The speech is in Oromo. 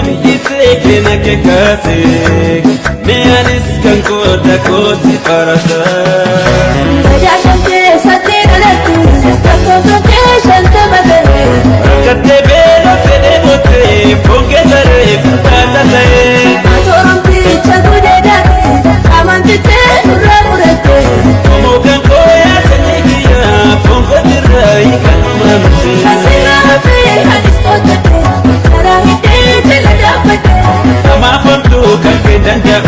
Yoom keena kekaase mi'aanis kan kooda kooti farasa. Gadaa keessatti dhalattu lakkoofsa kee 50 ta'e. Rakkatee beela fedhee bootee fonkee saree furdaata ta'ee. Atooromticha gudeedaate amantichee nurraa muratte. Omoo kan kooyaa sanyii kiyyaa fonkootirraa kan uumamte. Asirraa hafee anis qotate karaa hidhee jala dhaabbate. Kamaaf homtuu kan kee danda'u.